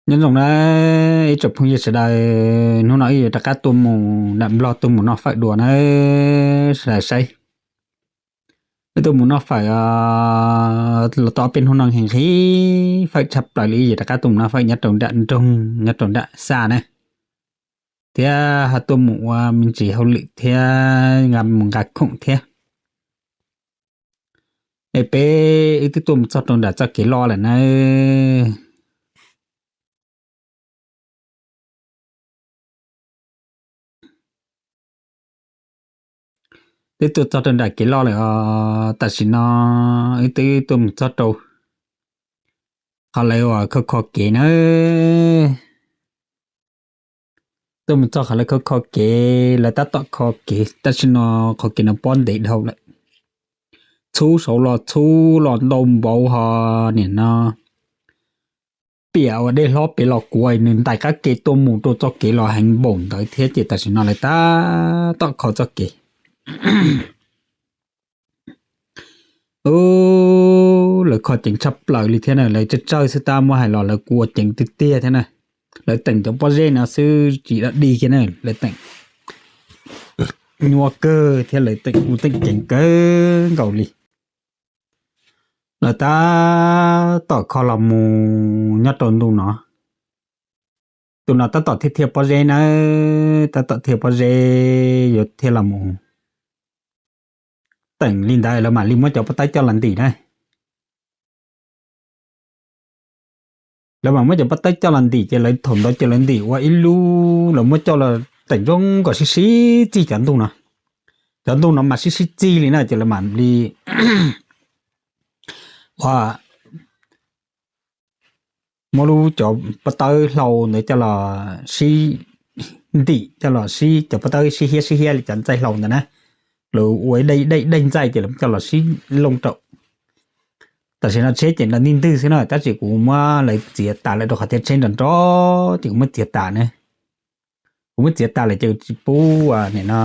Nyob zoo na ib tsoom phooj ywg sawv daws, hnub no wb yuav rov qab tuaj mus nram Nplog tuaj mus noj fawm dua na sawv daws saib. Wb tuaj mus noj fawm los tau ob peb hnub no nqhis nqhis fawm tshaj plaws li, wb yuav rov qab tuaj mus noj fawm nyob rau nram nroog nyob rau nram xa na, thiab ho tuaj mus ua me ntsis hauj lwm thiab nqa mus nqa khoom thiab. Es peb wb twb tuaj mus txog rau nram txoj kev loj lawm na. Twb tuaj txog rau nram kev loj lawm os, tam sim no wb twb tuaj mus txog rau qhov lawv uas kho kho kev na. Tuaj mus txog qhov lawv kho kho kev, lawv tab tom kho kev, tam sim no qhov kev no pob ntev dhau lawm. Txhub saud los txhub los ntau npaum ho, nim no piam uas dej hlob pem los kuav nws ntais qab ke tuaj mus rau txoj kev los heev npaum ntawd thiab ces tam sim no lawv tab tom kho txoj kev. Lawv kho ceev tshaj plaws li thiab na, lawv tsawg tsawg xwb tab muab hais los lawv kuj ua ceev tiag tiag thiab na. Lawv teem cov pob zeb no xwb tsis dog dig kiag na, lawv teem nyuaj kawg thiab lawv teem kuj teem ceev kawg nkaus li. Lawv tab tom kho los mus nyob rau ntu no. Tus no tab tom thiaj thiaj pob zeb nawb, tab tom thiaj pob zeb yuav thiaj los mus. Teem li ntawd lawv mam li muab cov pob tawb coj los ntim na. Lawv mam muab cov pob tawb coj los ntim ces lawv thaum ntawd ces lawv ntim ua ib lub, lawv muab coj los teem zoo kom sib sib txig cov ntug no. Cov ntug no mas sib sib txig li na ces lawv mam li ua muab lub cov pob tawb hlau ntawd coj los sib ntim, coj los sib, cov pob tawb sib hiab sib hiab li cov ntxaij hlau ntawd na. Lawv ua ib daim daim ntxaij ces lawv coj los sib looj rau. Tam sim no tsheb ces nrov ntij ntwg xwb na, tab sis kuv muab lawv txiav tas lawm rau qhov tias tsheb nrov nrov ces kuv muab txiav tas na. Kuv muab txiav tas lawm ces tsis pub, nim no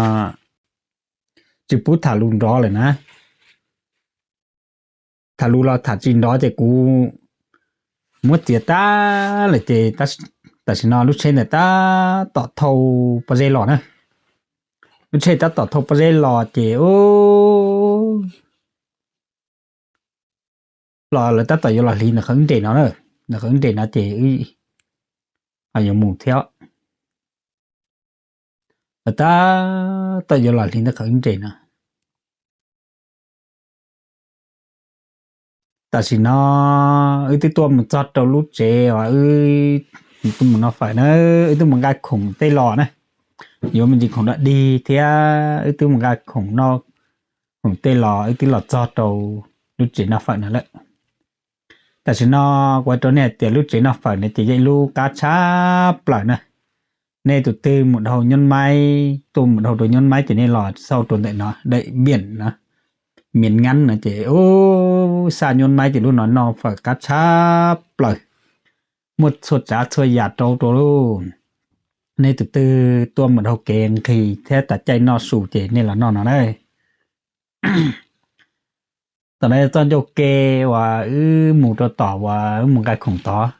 tsis pub tham lus nrov lawm na. Tham lus los tham tsis nrov ces kuv muab txiav tas lawm ces tam sim no lub tsheb ntawd tab tom thauj pob zeb los na. Lub tsheb tab tom thauj pob zeb los ces los lawv tab tom yuav los hliv ntawm qhov wb nres no na. Ntawm qhov wb nres no ces wb yuav mus thiab. Lawv tab tom yuav los hliv ntawm qhov wb nres no. Tam sim no wb twb tuaj mus txog rau lub tsev uas wb tuaj mus noj fawm na, wb twb mus nqa khoom tej los na, yuav me ntsis khoom dog dig thiab wb twb mus nqa khoom noj, khoom tej los wb twb los txog rau lub tsev noj fawm no lawm. Tam sim no kuv hais rau nej hais tias lub tsev noj fawm no ces yog ib lub qab tshaj plaws na. Nej tus twg mus dhau Nyob Maib, tuaj mus dhau rau Nyob Maib ces nej los xauj rau ntawm no, Dej Npiam no, Miam Ngab no ces, u, xa Nyob Maib ces lub no noj fawm qab tshaj plaws, muaj txhua tsav txhua yam rau rau lauj. Nej tus twg tuaj mus dhau kev nqhis thiab tas caij noj su ces nej los noj no na. Tom no yog txoj ncauj ke uas wb mus rau tom uas wb mus nqa khoom tod.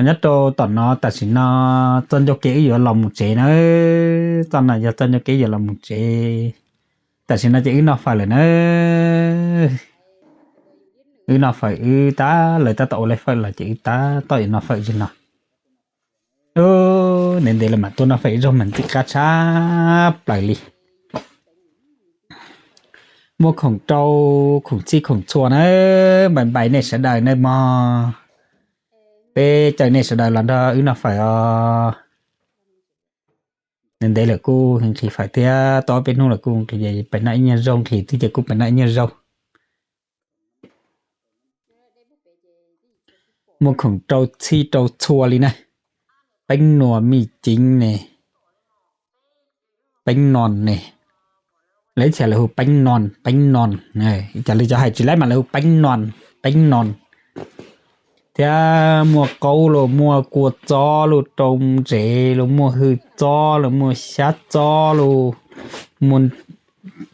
Nyob rau tom no tam sim no txoj ncauj ke wb yuav los mus tsev na. Txoj no yog txoj ncauj ke wb yuav los mus tsev. Tam sim no ces wb noj fawm lawm na. Wb noj fawm wb tab, lawv tab tom ua lawv fawm los ces wb tab tom yuav noj fawm zim no. Ntev ntev lawv mam tuaj noj fawm ib zaug mas ntxim qab tshaj plaws li. Muaj khoom rau, khoom txhij khoom txhua na, npais npais nej sawv daws na mog. Peb caw nej sawv daws los nrog wb noj fawm os. Ntev ntev lawm kuj nqhis fawm thiab, tau ob peb hnub lawm kuj nqhis, pem noj ib nyuag zaug, nqhis twb ces kuj pem noj ib nyuag zaug. Muaj khoom rau txhij rau txhua li na. Peeb nuas mij ceev ne, peeb non ne, lawv ib txhia lawv hu peeb non, peeb non, cas li cov hais tsis laib mas lawv hu peeb non, peeb non. Thiab muaj qaub los, muaj kua txob los, rau ntsev los, muaj hwj txob los, muaj xyab txob los, muaj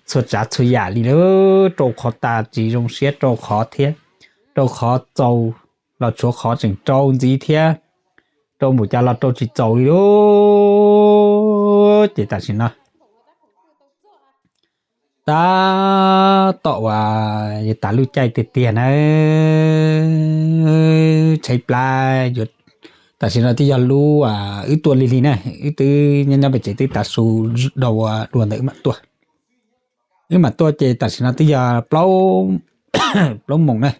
txhua tsav txhua yam li lawm, rau qhov tas tsis zoo siab rau qhov thiab, rau qhov txaus los tshuav qhov tseem rau ntxiv thiab, rau npaum cas los rau tsis txaus li lawm. Ces tam sim no tab tom uas yuav tas lub caij tiag tiag na, tshaib plab. Tam sim no twb yog lub, wb tuaj lig lig na, wb twb nyob nyob pem tsev twb tav su dau dua ntawm wb mam tuaj. Wb mam tuaj ces tam sim no twb yog plaub moos na.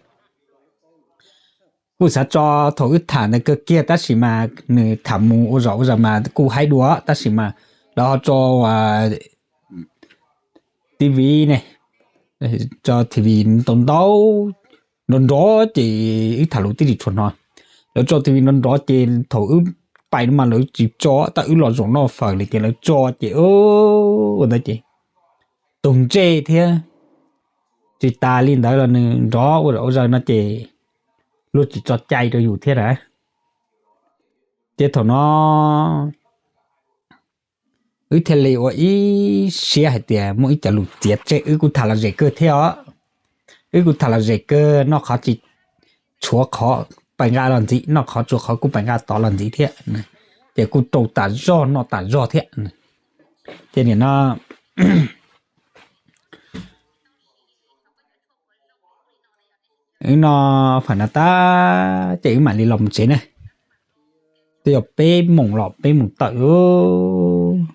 Kuj xav tso thaum wb tham ntawd kawg kiag tab sis mas nws tham mus ua zaum ua zaus mas kuj haib dua tab sis mas lawv ho tso TV ne, tso TV ntau ntau nrov nrov ces wb tham lus twb tsis tshua hnov. Lawv tso TV nrov nrov ces thaum wb pais no mas lawv tsis tso, tab wb los zaum noj fawm li ces lawv tso ces ua ntawd ces tus ntsej thiab. Tsis tas li ntawd los nws nrov ua zaum ua zaus no ces luag tsis tso cai rau yus thiab na. Ces thaum no wb thiaj li ua ib siab hais tias muaj ib cov lus txiav tseg, wb kuj tham lom zem kawg thiab os. Wb kuj tham lom zem kawg, noj qhov tsis tshuav qhov pais nqa los ntxiv, noj qhov tshuav qhov kuj pais nqa tod los ntxiv thiab. Ces kuj rau tas zog noj tas zog thiab. Ces nim no wb noj fawm no tag ces wb mam li los mus tsev ne. Twb yog peb moos los peb moos tawm.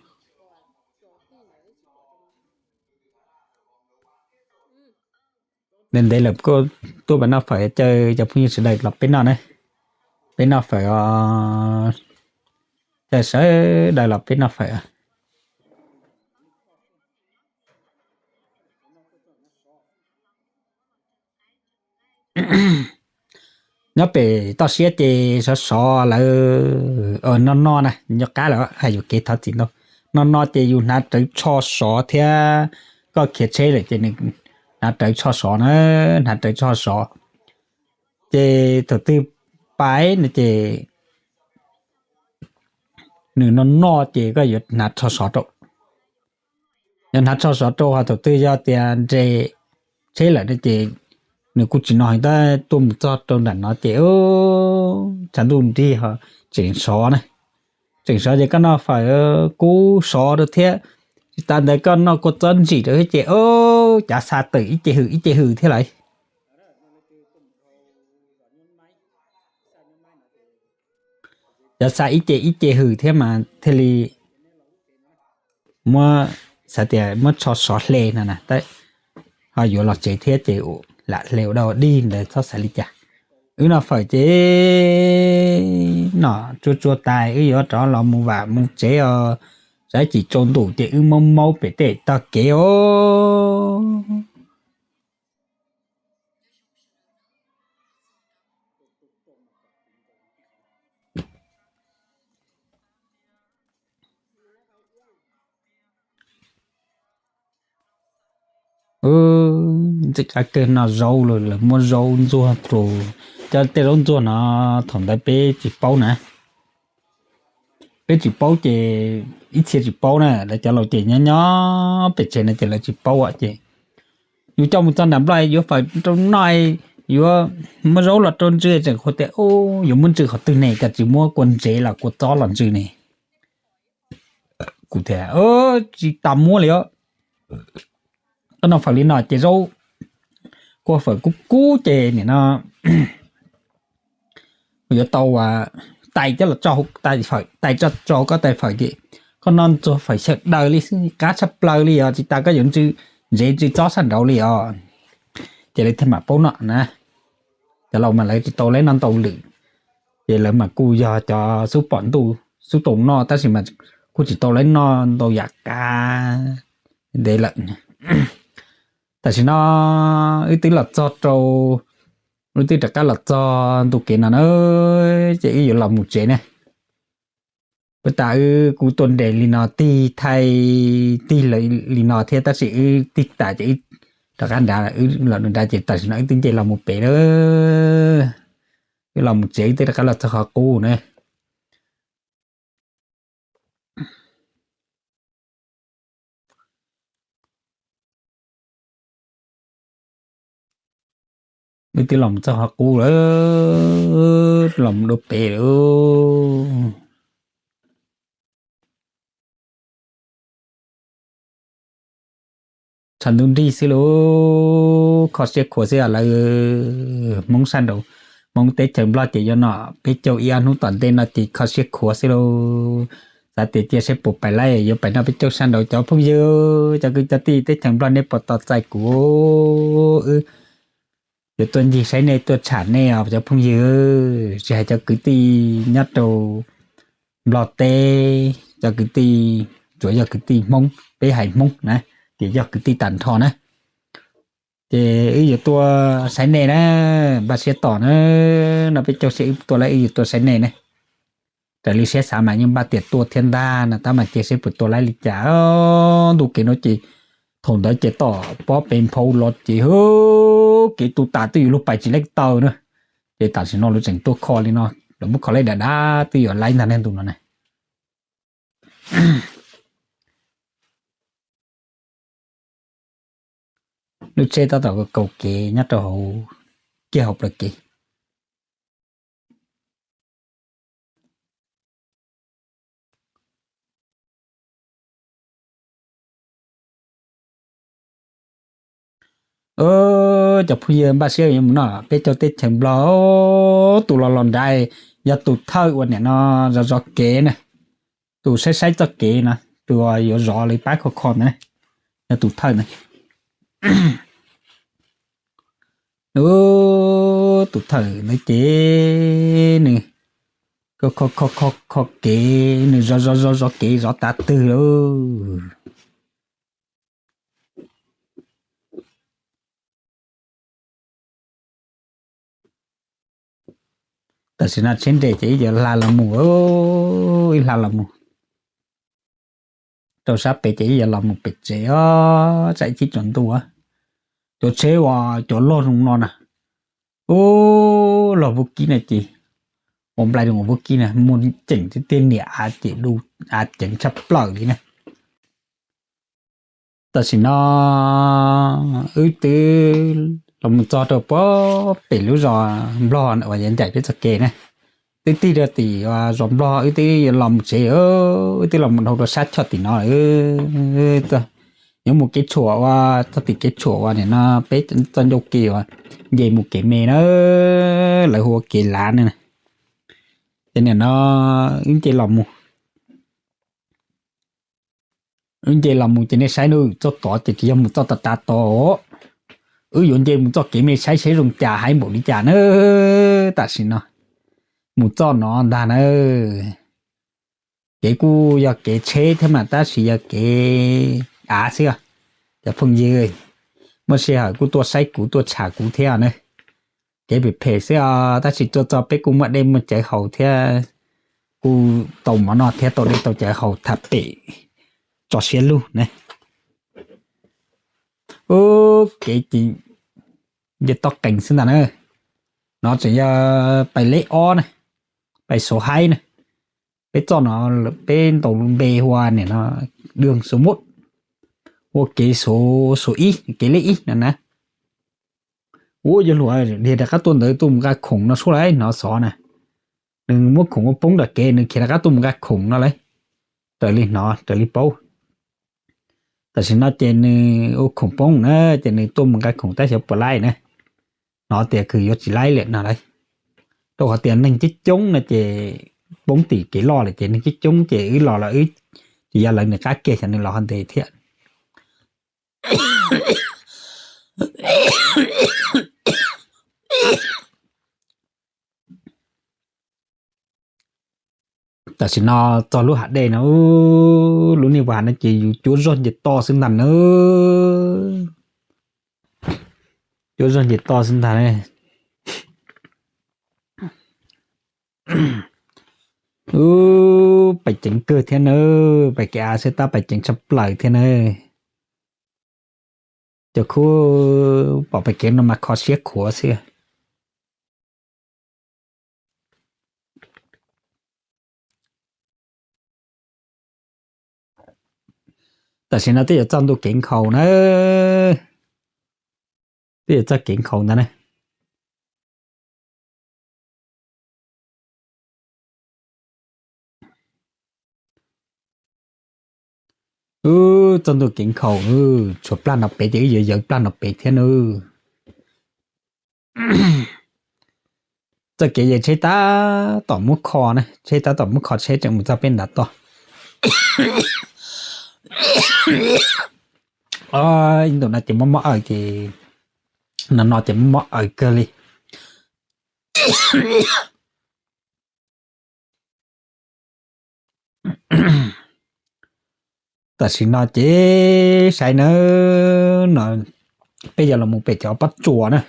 Ntev ntev lawm tuaj pab noj fawm, caw cov phooj ywg sawv daws los peb noj na. Peb noj fawm os, caw sawv daws los peb noj fawm. Nyob pem toj siab ces sov sov lawv noj noj na, nco qab lawm hais yuam kev thov txim ntau. Noj noj ces yus hnav rawv tsho sov thiab, koj khiav tsheb lawm ces nws hnav rawv tsho sov na, hnav rawv tsho sov. Ces thaum twg pais no ces nws noj noj ces koj yuav hnav tsho sov rau. Yog hnav tsho sov rau, ho thaum twg yog tias nres tsheb lawm no ces nws kuj tsis no heev, tab tuaj mus txog rau nram no ces tshav ntuj nrig ho tseem sov na. Tseem sov ces koj noj fawm kub sov rau thiab. Tsis tas ntawd koj noj kua txob ntsim rau thiab ces cav xa tawm ib ce hws ib ce hws thiab lawm. Cav xa ib ce ib ce hws thiab mas thiaj li muab, xav tias muab tsho sov hle no na, ho yuav los tsev thiab ces lam hle ua dab ua dig ntawd txhob xav li cas. Wb noj fawm ces noj tsuag tsuag tas wb yuav rov los mus vam mus tsev os. Saib tsis tsaus ntuj ces wb maub maub pem tej tog kev os. Ntxim qab kawg, noj zaub lawm, lawv muab zaub ntxuag rau, cov tej zaub ntxuag no thaum ntawd peb tsis paub na. Peb tsis paub ces ib txhia tsis paub na, lawv cov laus ces nyob nyob pem tsev no ces lawv tsis paub ces yus coj mus txog nram nplog yuav fawm rau noj, yuav muab zaub los rau ntsw tseem qhuas tias yuav muab ntsw qhov twg ne, cas tsis muab kua ntsev los kua txob los ntsw ne. Kuv tias tsis tas muab li os. Koj noj fawm li no ces zaub, kua fawm kub kub ces nim no yuav tau tais coj los tso, tais tso koj tais fawm ces koj noj ntxuag fawm xyaw daws li xwb, qab tshaj plaws li os, tsis tas koj yuav ntsw ntsev ntsw txob sab nraud li os. Ces lawv thiaj mam paub noj na. Cov laus mas lawv tsis tau lawv noj ntau lwm, ces lawv mas kuj yog cov xub pom ntuj xub tau noj tab sis mas kuj tsis tau lawv noj ntau yam qab ntev lawm. Tam sim no wb twb los txog rau, wb twb rov qab los txog ntu kev no na, ces wb yuav los mus tsev ne. Puas tas wb kuj tuaj nres li no tig thaij tig li no thiab tab sis wb tig tas ces wb rov qab nrad, wb los nrad ces tam sim no wb twb nce los mus pem lawm. Wb los mus tsev wb twb rov qab los txog qhov qub na. Wb twb los mus txog qhov qub lawm, los mus dua pem lawm. Tshav ntuj nrig xwb lauj, kho siab khuav xwb lawv. Hmoob sab nraud, Hmoob teb chaws Nplog ces yuav no, peb caug ib ob hnub tom ntej no ces kho siab khuav xwb lauj. Xav tias cia saib puas pais laib yuav pais noj peb caug sab nraud cov phooj ywg, cov kwv cov tij teb chaws Nplog nej puas tos txais kuv. Wb yuav tuaj ncig saib nej tuaj tsham nej os cov phooj ywg, tsis hais cov kwv tij nyob rau Nplog teb, cov kwv tij, tsuav yog kwv tij Hmoob, peb hais Hmoob na, ces yog kwv tij tag nrho na. Ces wb yuav tuaj saib nej na, npaj siab tos na, no peb caug siab wb tuaj lawm wb yuav tuaj saib nej na. Raws li siab xav mas yeej npaj tias tuaj thiab ntag no tab mas cia saib puas tuaj laib li cas. Ntu kev no ces thaum ntawd ces tom pob pes nphau los ces hwb kev tu tas twb yuav luag pais tsis laib taw na. Ces tam sim no lawv tseem tuaj kho li no, lawv muab kho laib dav dav twb yuav laib ntag ne ntu no na. Lub tsheb tab tom kaus kev nyob rau hauv, kiag hauv plawv kev. Cov phooj ywg npaj siab yuav mus noj peb caug teb chaws Nplog, tus los los nrad yog tus thawj uas nim no zov zov kev na, tus saib saib txoj kev no, tus yuav zov li pab kho kho ntawd, yog tus thawj ntawd. Tus thawj ntawd ces nws kho kho kho kho kev, nws zov zov zov zov kev zov tav twg lauj. Tam sim no tsheb nres ces ib yuav hla los mus, ib hla los mus rau sab pem ces ib yuav los mus pem tsev os, tsam ib chim tsaus ntuj. Cov tsheb uas cov loj zoo no na, ub, loj pub kib na ces, ua nplai rau pub kib na muaj ceem tiag tiag, niam av ces du, av ceev tshaj plaws li na. Tam sim no wb twb los mus txog rau puag pem lub zos Nplog uas yuav ncaim peb txoj kev na, twb tig rau tim zos Nplog wb twb yuav los mus tsev, wb twb los mus dhau rau sab choj tim no lawm. Yuav mus kev tshuam uas txog tim kev tshuam uas nim no peb txoj ncauj kev uas nce mus kev me na, lawv hu ua kev lav ne. Ces nim no wb nce los mus, wb nce los mus ces nej saib na, txoj tod ces tsis yog mus txoj tav tav tod, wb yuav nce mus txoj kev me saib seb zoo cas haib npaum li cas na. Tam sim no mus txoj no ntag na. Kev kuj yog kev tsheb thiab mas tab sis yog kev av xwb os. Cov phooj ywg, muaj sij hawm kuj tuaj saib kuv tuaj tsham kuv thiab na. Kev phem phem xwb os, tab sis tuaj txog peb kuj muaj dej muaj cawv haus thiab, kuj tau mov noj thiab tau dej tau cawv haus tham pem tso siab lug ne. Ub, kev ces nce toj qees xwb ntag na. No tseem yog pais leb ob na, pais Xov Haib na. Peb txoj no peb ntaus lub npe hu ua nim no Dwg Xov Mub, ua kev Xov Ib, kev leb ib no na. Ua yog luag dhia rov qab tuaj ntawd tuaj mus nqa khoom no suab lauj, hnov xov na. Nws muab khoom ua poob nram kev nws khiav rov qab tuaj mus nqa khoom no lauj. Raws li hnov raws li paub, tam sim no ces nws ua khoom poob na, ces nws tuaj mus nqa khoom tab xyov puas laij na. Hnov tias kws yuav tsis laij lawm no lauj. Rau qhov tias neeg coob coob no ces poob tim kev loj lawm ces neeg coob coob ces wb los los wb tsis yog lawv nws qab kiag xyov nws los ho ntev thiab. Tam sim no txog lub hav dej no, lub niag vas no ces yus cuab zog nce toj xwb ntag na. Cuab zog nce toj xwb ntag. Ub, pais ceev kawg thiab na, pais kev av xwb tab pais ceev tshaj plaws thiab na. Cov khub pom pais kev no mas kho siab khuav xwb. Tam sim no twb yuav txog ntu kev nkhaus na, twb yuav txog kev nkhaus ntag na. Txoj ntuj kev nkhaus, tshuav plag no pem ces wb yuav yawv plag no pem thiab nawb. Txoj kev yawg tsheb tab tom muab kho na, tsheb tab tom muab kho, tsheb tseem mus txog peb ntav toj. Ib ntus no ces mob mob aws ces, no no ces mob mob aws kawg li. Tam sim no ces saib nawb, no peb yuav los mus pem cov pob tsuas na.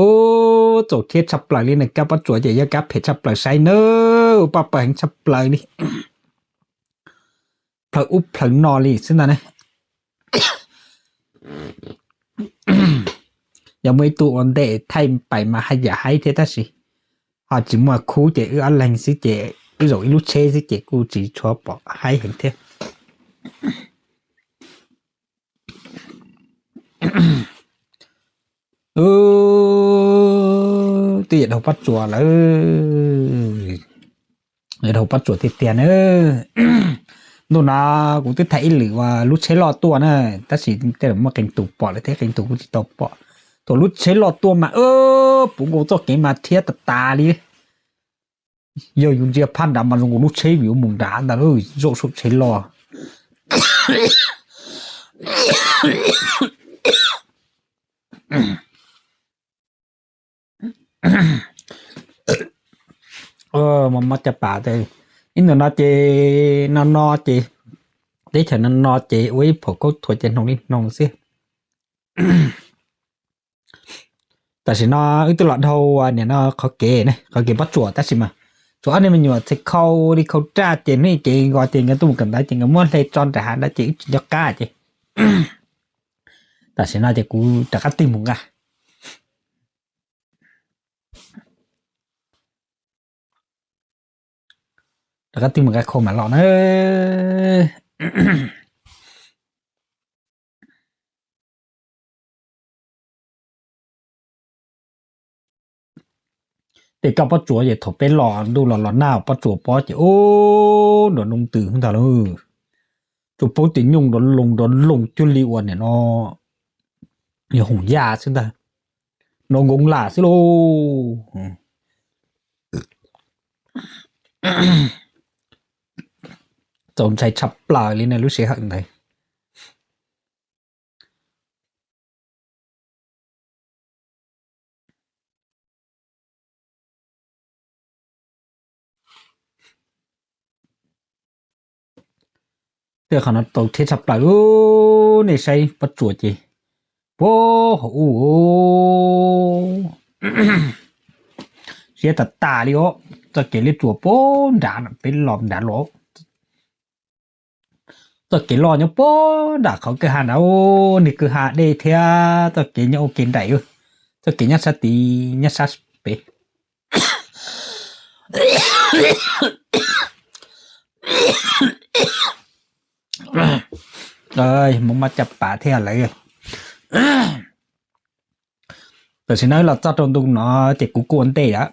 Ub, txaus thiab tshaj plaws li na, kab pob tsuas ces yog kab phem tshaj plaws, saib nawb, ua paj paws heev tshaj plaws li, plhaws ub plhaws no li xwb ntag na. Yog muaj ib tug ua ntej thaij pais mas haj yam haib thiab tab sis ho tsis muaj khub ces wb ob leeg xwb ces wb zaum ib lub tsheb xwb ces kuj tsis tshua pom haib heev thiab. Twb yuav dhau pob tsuas lawm, yuav dhau pob tsuas tiag tiag na. Ntuj no kuv twb thaij ib lwm uas lub tsheb loj tuaj na, tab sis tej zaum muaj qee tus pom lawm thiab qee tus kuj tsis tau pom. Thaum lub tsheb loj tuaj mas puv nkaus txoj kev mas thiab tas tas li. Yog yus ntsia phab nrad mas zoo nkaus lub tsheb yuav mus nrad ntag, zaum saum tsheb loj. Mob mob caj pas. Ib ntus no ces no no ces, teb chaws no no ces ua ib phaum khaub thuas ces hnoos li hnoos xwb. Tam sim no wb twb los dhau nim no qhov kev, qhov kev pob tsuas tab sis mas tshuav ob niag me nyuam txhais khau li khau raj ces hnub ib kev nkaus ces nkawd tuaj mus kawm ntawv ces nkawd muab hle tso nram hav ntawd ces wb tsis nco qab ces tam sim no ces kuv rov qab tig mus nqa, rov qab tig mus nqa khau mam los na. Tej kab pob tsuas ces thaum peb los ntuj los los nag pob tsuas pob ces ub nrov noo ntws ntag lauj. Tsuas paub tias nyooj nrov loos nrov loos cuag li uas nim no yog hoom yaj xwb ntag, nrov nkoov lam xwb lauj. Txaus ntshai tshaj plaws li na lub sij hawm ntawd. Tej qhov no txaus thiab tshaj plaws, nej saib pob tsuas ces puag hauv ub, siab tas tas li os. Txoj kev liab tsuas puag nrad peb los nrad los, txoj kev loj nyob puag nram qhov kwj ha nrad, niag kwj ha dej thiab txoj kev nyob ua ke nraim, txoj kev nyob sab tid nyob sab pem. Mob mob caj pas thiab lawm. Tam sim no los txog rau ntu no ces kuv kuj ua ntej lawm.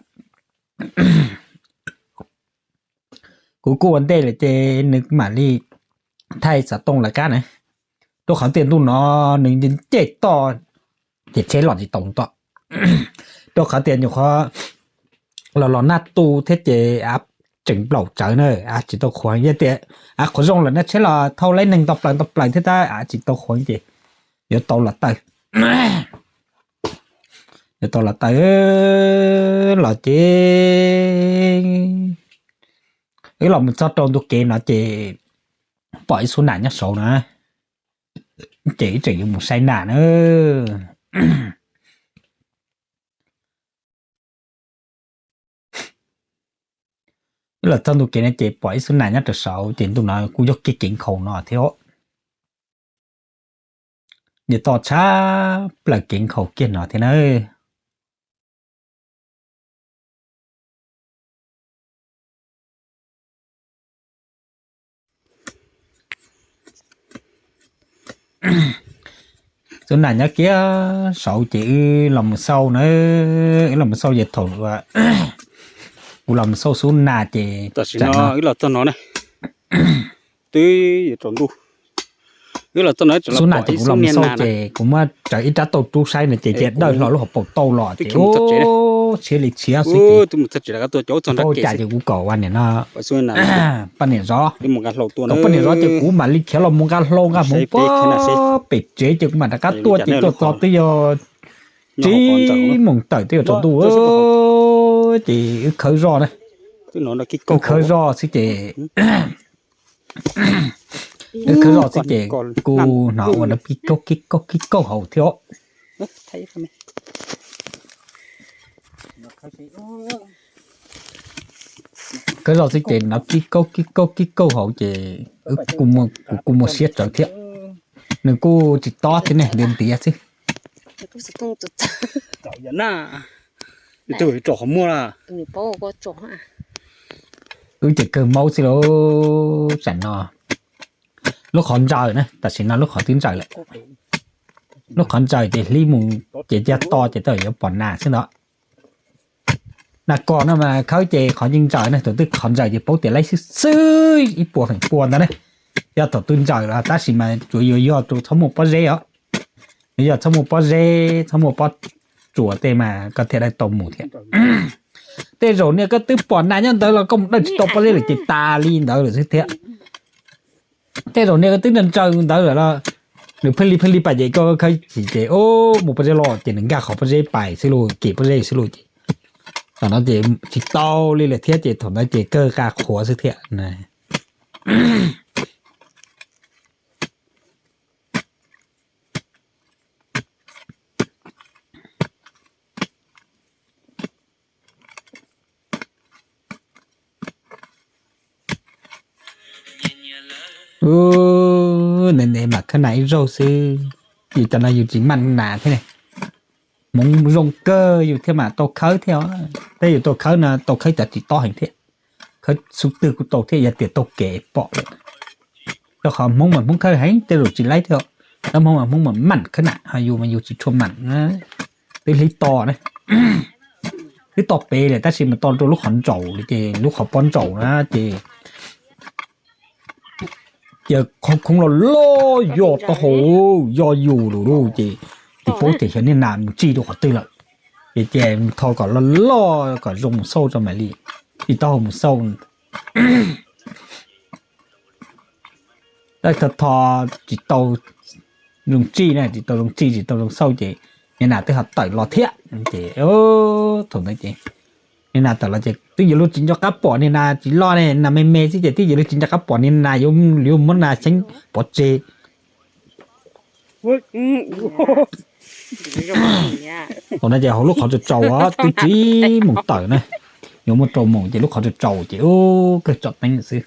Kuv kuj ua ntej lawm ces nws mam li thaij xov tooj lawv qab na. Rau qhov tias ntuj no nws ncej toj ces tsheb los tsis tau tod. Rau qhov tias nyuam qhuav los los nag tu thiab ces av tseem nplaum tsawv na, av tsis tau qhuav. Yog tias av qhuav zoo lawm na tsheb los thauj laib neeg nto plaws nto plaws thiab tab av tsis tau qhuav ces yuav tau los taw, yuav tau los taw los ces wb los mus txog rau ntu kev no ces pom ib xub nas nyob saud na, ces wb tseem yuav mus saib nas na. Wb los txog ntu kev no ces pom ib xub nas nyob rau saud ces ntu no kuj yog kiag kev nkhaus no thiab. Nws toj tshaj plaws kev nkhaus kiag no thiab na. Xub nas nyob kiag saud ces wb los mus xauj na, wb los mus xauj ces thaum kuv los mus xauj xub nas ces tam sim no wb los txog no na, twb yuav tsaus ntuj, Xub na tus kuv los mus xauj ces kuv muab rawv ib rab tauj rub saib no ces cia dawj hlo lub hauv paus tauj los ces ub, tshiab li tshiab xwb ces, cas ces kuv kom ua niam no, poj niam zov, kom poj niam zov ces kuv mam li khiav los mus nqa hlau nqa hmoov pem tsev ces kuv mam rov qab tuaj ces tuaj txog twb yog tsib moos tawm twb yuav tsaus ntuj ces wb khawb zoj na, wb khawb zoj xwb ces, wb khawb zoj xwb ces kuv hnov ua nrov kib kaug kib kaug kib kaug hauv thiab. Khawb zoj xwb ces nrov kib kaug kib kaug kib kaug hauv ces kuv kuj muaj siab tsawv thiab. Nws kuj tsis tob thiab ne, ntiav ntiav xwb. Wb ces kawg maub xwb lauj, tsam no. Lub qhov ntsaws na, tam sim no lub qhov twb ntsaws lawm. Lub qhov ntsaws ces hlib mus ces cag to ces tau yuav pom nas xwb ntawd. Nas kos no mas khawb ces qhov yeej ntsaws na, thaum twg qhov ntsaws ces paub tias laib xwb xwb ib puas feem pua ntawd ne. Yog thaum twg ntsaws los tab sis mas tsuas yuav yog txhob muaj pob zeb os. Nws yog txhob muaj pob zeb, txhob muaj pob tsuas tej mas koj thiaj dawj tau mus thiab. Tej zaum niag koj twb pom nas nyob ntawd los koj mus dawj tsis tau pob zeb lawm ces tas li ntawd lawm xwb thiab. Tej zaum niag koj twb ntsawg ntsawg ntawd lawm los nws pheej li pheej li pais ces koj khawb chim ces mus pob zeb los ces nws nkag qhov pob zeb pais xwb lauj, kev pob zeb xwb lauj ces, thaum no ces tsis tau li lawm thiab ces thaum ntawd ces kawg qa qhuav xwb thiab. Ntev ntev mam khawb nas ib zaug xwb, yus cov no yus tsis maj nas thiab ne. Hmoov zoo kawg yus thiaj mam tau khawb thiab os. Tej yus tau khawb no tau khawb cov tsis tob heev thiab, khawb xub twg kuj tau thiab yog tias tau kev pom lawm. Rau qhov Hmoob mas Hmoob khawb heev tej zaum tsis laib thiab, tab Hmoob mas Hmoob mas mam khawb nas, ho yus mas yus tsis tshua mam. Twb hlib to na, twb to pem lawm tab sis mas to rau lub qhov ntsaum li ces lub qhov pob ntsaum na ces, ces qhov khoob los loj yog taub hau, yog yus lawm lauj ces, tsis paub tias xyov niag nas mus tsim rau qhov twg lawm. Ces ces mus tho kom loj loj kom zoo mus xauj tso mam li tsim taub hau mus xauj. Tab tho tho tsis tau zoo tsim na, tsis tau zoo tsim tsis tau zoo xauj ces niag nas twb ho tawm los thiab ces, thaum ntawd ces niag nas tawm los ces twb yuav luag tsis nco qab pom niag nas tsis loj ne, nas me me xwb ces twb yuav luag tsis nco qab pom niag nas, yuav muab nas xyeeb pov tseg. Thaum no ces hauv lub qhov tsaus tsaus twb tsib moos tawm na, yuav muaj rau moos ces lub qhov tsaus tsaus ces ub kawg tsom teeb xwb.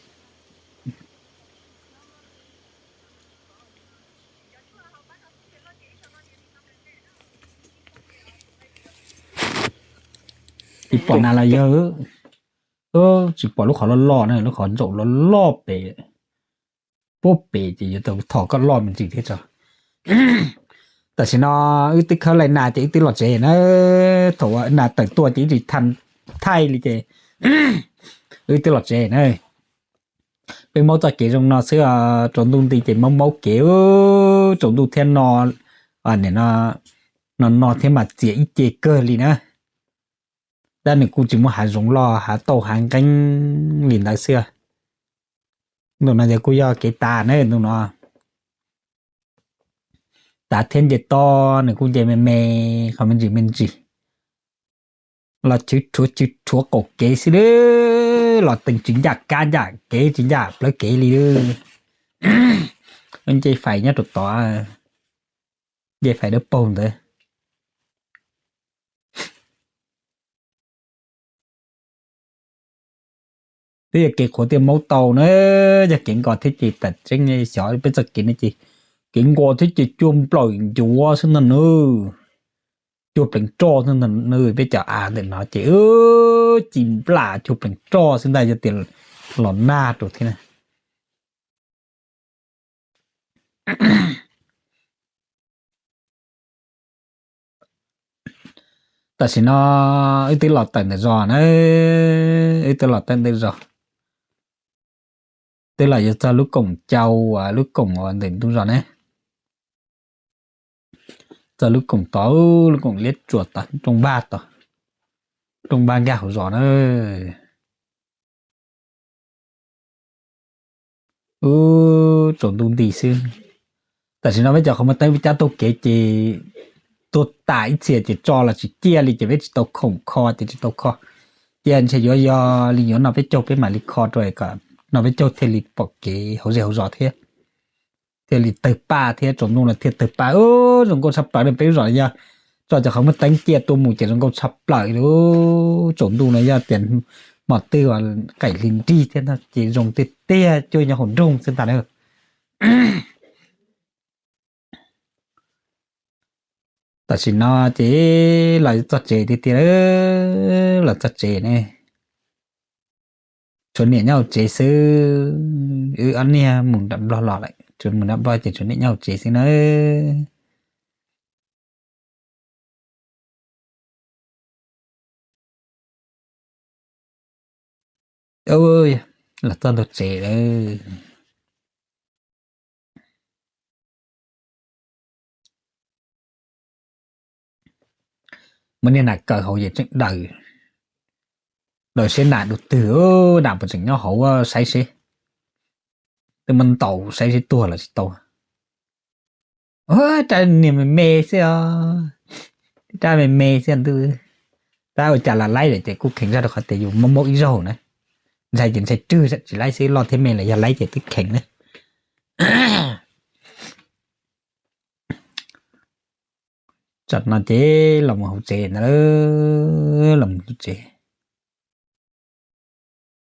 Tsis pom nas los yog, tsis pom lub qhov loj loj na, lub qhov ntsaum loj loj pem, puag pem ces yuav tau thom koj loj me ntsis thiab tso. Tam sim no wb twb khawb laij nas ces wb twb los tsev na. Thaum uas nas tawm tuaj ces wb tsis thaij li ces wb twb los tsev na. Peb maub txoj kev zoo no xwb, tsaus ntuj nti ces maub maub kev, tsaus ntuj thiab no, nim no no no thiab mas txias ib ce kawg li na. Tab nws kuj tsis muaj hav zoov loj hav tauj hav nqeeb li ntawd xwb. Ntu no ces kuj yog kev tas na ntu no. Tav thiab nce toj nws kuj nce me me, qhov me ntsis me ntsis. Los chwv rhuav chwv rhuav qaum kev xwb, los tees tsis ncaj kab ncaj kev tsis ncaj plawv kev li. Nce fais nyob rau tod, nce fais dawb paug ntawd. Twb yog kev qhuav thiaj maub tau na, yog kev nkos thiab ces tam tseeb xyov peb txoj kev no ces kev nkos thiab ces cuag nplawm ncuav xwb ntag nws, cuag pleev roj xwb ntag nws. Peb cov av ntawm no ces ci nplam cuag pleev roj xwb ntag, yog tias los nag rau thiab na. Tam sim no wb twb los tawm ntawm zos na, wb twb los tawm ntawm zos, twb los yuav txog lub koom cau, lub koom uas ntawm ntug zos na. Txog lub koom tod, lub koom liab tsuas tod, rooj vag tod, rooj vag nkag hauv zos na. Ub, tsaus ntuj nti xwb. Tam sim no peb cov qhov muag teeb peb cab taug kev ces tuag tas ib txhia ces tso los tsis ciaj li ces peb tsis tau khoom kho ces tsis tau kho. Cia ntshe yuav yog li yuav noj peb caug peb mam li kho rau kom noj peb caug thiaj li pom kev hauv zej hauv zos thiab, thiaj li tawg paj thiab, tsaus ntuj no thiaj tawg paj. Ub, zoo nkauj tshaj plaws li, peb lub zos yog tso cov qhov muag teeb ciaj tuaj mus ces zoo nkauj tshaj plaws li. Tsaus ntuj no yog tias hmo twg qaim hli nrig thiab no ces zoo tiag tiag, cuag nyob hauv nroog xwb ntag na. Tam sim no ces los txog tsev tiag tiag, los txog tsev ne, tshuav niam nyob hauv tsev xwb. Wb ob niag mus nram Nplog los lawm, tshuav mus nram Nplog ces tshuav niam nyob hauv tsev xwb na. Los txog ntug tsev lawm. Muab niag nas kaw hauv ces tseem daws, daws seb nas dua twg, nas puas tseem nyob hauv, saib seb, twb muab ntaus saib seb tuag los tsis tau. Rab niag me me xwb os, rab me me xwb ntuj. Rab ua cas los laib lawm ces kuj kheev zaj rau qhov tias yus mob mob ib zaug na. Ntshai ces ntshai rwg tsis laib xwb, loj thiab me lawm yog laib ces twb kheev na. Tsam no ces los mus hauv tsev ntag, los mus hauv tsev.